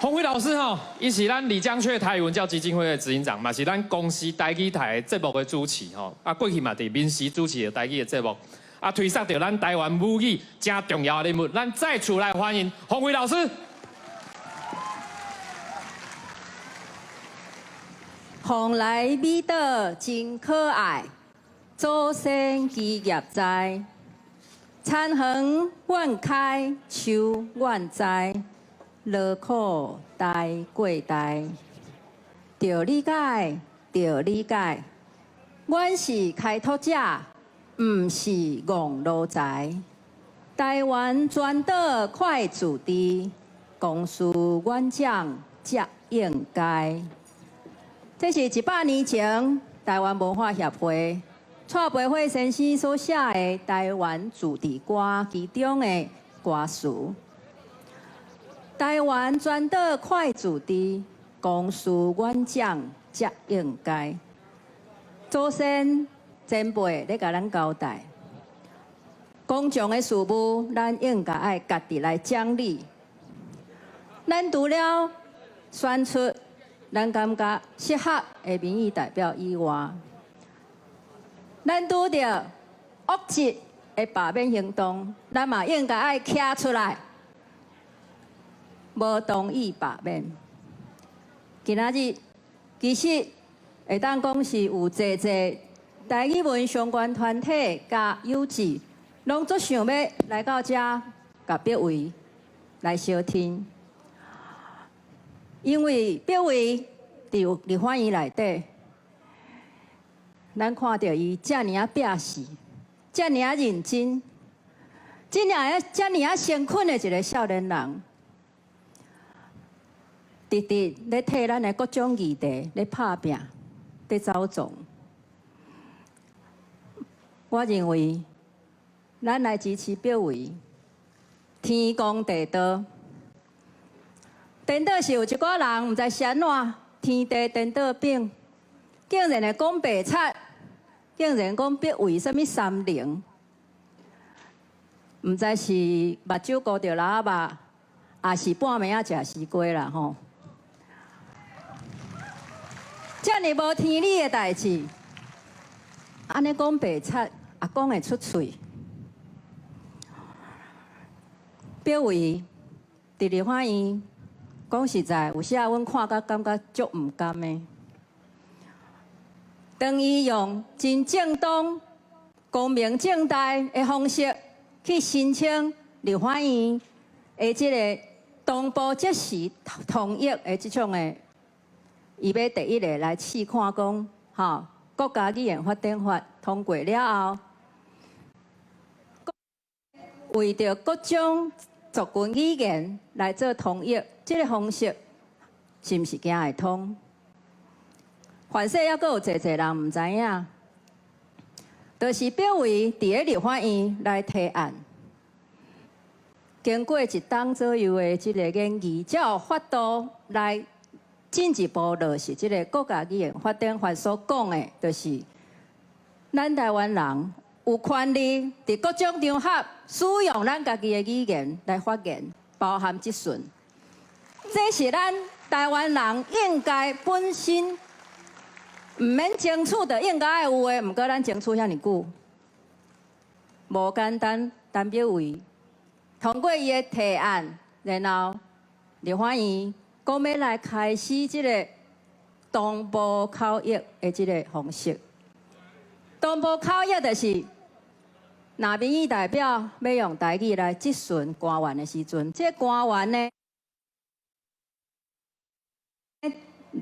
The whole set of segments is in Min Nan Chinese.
洪輝老師吼，伊是咱李江雀台語文教基金會的執行長，嘛是咱公視台語台的節目的主持吼。啊，過去嘛佇民視主持的台語的節目，啊，推捒著咱台灣母語誠重要的人物，咱再次來歡迎洪輝老師。蓬萊美島真可愛，祖先基業在，田園願開，樹願栽，勞苦代過代，著理解，著理解，阮是開拓者，毋是戇奴才。台灣全島快自治，公事院長才應該。這是100年前台灣文化協會蔡培慧先生所寫的《台灣自治歌》其中的歌詞。台灣全島快自治，公事院長才應該。祖先前輩咧共咱交代，公眾的事務，咱應該愛家己來整理。咱除了選出咱感覺適合的民意代表以外，咱拄著惡質的罷免行動，咱嘛應該愛徛出來，無同意罷免。今仔日其實會當講是有濟濟台語文相關團體佮有志，攏足想欲來到遮共柏惟來相聽，因為柏惟佇立法院內底，咱看著伊遮爾仔拼死，遮爾仔認真，遮爾仔遮爾仔誠懇的一个少年人，直直咧替咱的各種議題咧拍拚，咧走創。我認為，咱來支持柏惟，天公地道，顛倒是有一寡人毋知是按怎，天地顛倒反，竟然會講白賊，竟然講柏惟啥物三靈，毋知是目睭糊著蜊仔肉，抑是半暝仔食西瓜啦吼。遮爾無天理的代誌，按呢講白賊，也講會出喙。柏惟佇立法院，講實在，有時仔阮看甲感覺足毋甘的。當伊用真正當、光明正大的方式去申請立法院的這个同步即時通譯的這種的，伊欲第一个來試看講，吼，國家語言發展法通過了後，為著各種族群語言來做通譯，這个方式是毋是行會通？凡勢猶閣有濟濟人毋知影，就是柏惟佇咧立法院來提案，經過一冬左右的這个研議，才有法度來進一步落實這个國家語言發展法所講的，就是咱台灣人有權利佇各種場合使用咱家己的語言來發言，包含質詢。這是咱台灣人應該本身毋免爭取，就應該愛有的。毋過咱爭取遐爾久，無簡單。陳柏惟通過伊的提案，然後立法院講欲來開始這个同步口譯的這个方式。同步口譯就是，若民意代表欲用台語來質詢官員的時陣，這个官員呢，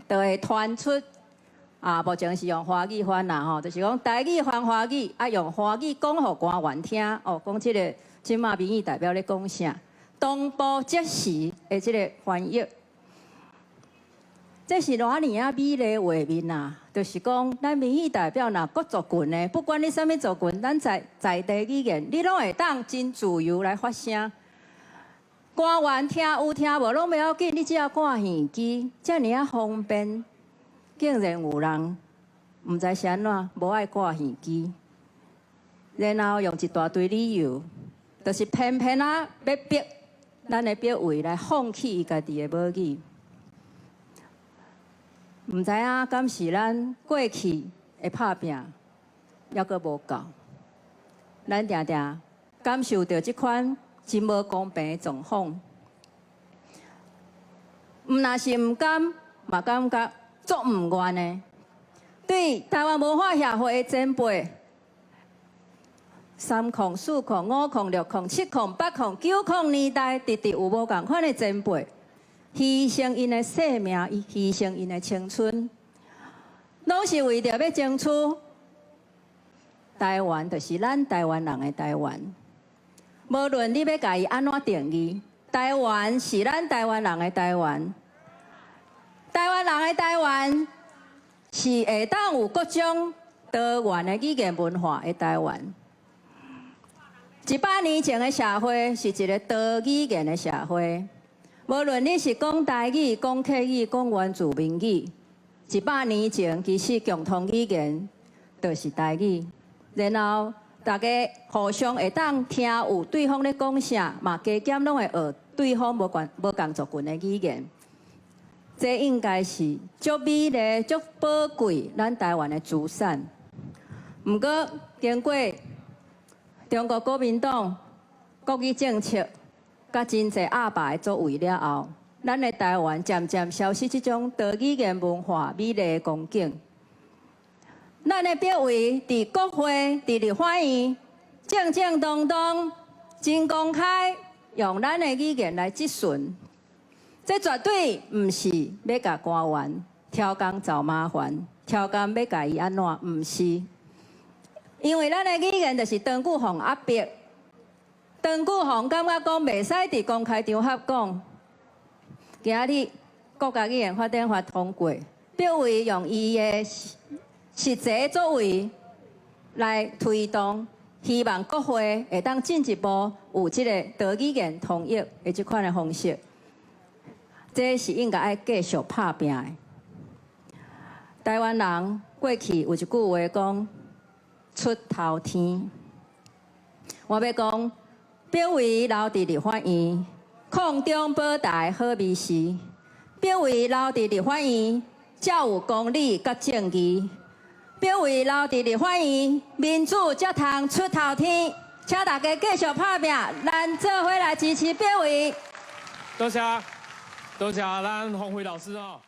就會傳出啊，目前是用華語翻啦吼，就是講台語翻華語，啊用華語講予官員聽，哦，講這个這馬民意代表咧講啥，同步即時的這个翻譯。這是偌爾仔美麗畫面啊！就是講，咱民意代表若各族群的，不管你啥物族群，咱在在地語言，你攏會當真自由來發聲。官員聽有聽無攏袂要緊，你只要掛耳機，遮爾仔方便。竟然有人毋知是按怎，無愛掛耳機，然後用一大堆理由，就是偏偏仔欲逼咱的柏惟來放棄伊家己的母語。毋知影敢是咱過去的拍拚猶閣無夠，咱定定感受著這款真無公平的狀況。毋若是毋甘，嘛感覺足毋願的。對台灣文化協會的前輩，三空、四空、五空、六空、七空、八空、九空年代，直直有無仝款的前輩，犧牲𪜶的性命，犧牲𪜶的青春，攏是為著欲爭取台灣，就是咱台灣人的台灣。無論你欲共伊按怎定義，台灣是咱台灣人的台灣。台灣人的台灣是會當有各種多元的語言文化的台灣。100年前的社會是一个多語言的社會，無論你是講台語、講客語、講原住民語，一百年前其實共同語言就是台語。然後大家互相會當聽有對方咧講啥，嘛加減攏會學對方無關無仝族群的語言。這應該是足美麗、足寶貴咱台灣的資產。毋過經過中國國民黨國語政策，佮真濟鴨霸的作為了後，咱的台灣漸漸消失這種多語言文化美麗的光景。咱的柏惟佇國會、佇立法院，正正當當、真公開，用咱的語言來質詢。這絕對毋是欲共官員刁工找麻煩，刁工欲共伊按怎，毋是。因為咱的語言就是長久予人壓迫，長久予人感覺講袂使佇公開場合講。今仔日國家語言發展法通過，柏惟用伊的實際作為來推動，希望國會會當進一步有這个多語言通譯的這款的方式。這是應該愛繼續拍拚的。台灣人過去有一句話講：出頭天。我欲講，柏惟留佇立法院，空中保台好美事。柏惟留佇立法院，才有公理佮正義。柏惟留佇立法院，民主才通出頭天。請大家繼續拍拚，咱做伙來支持柏惟。多謝，多謝咱方輝老師哦。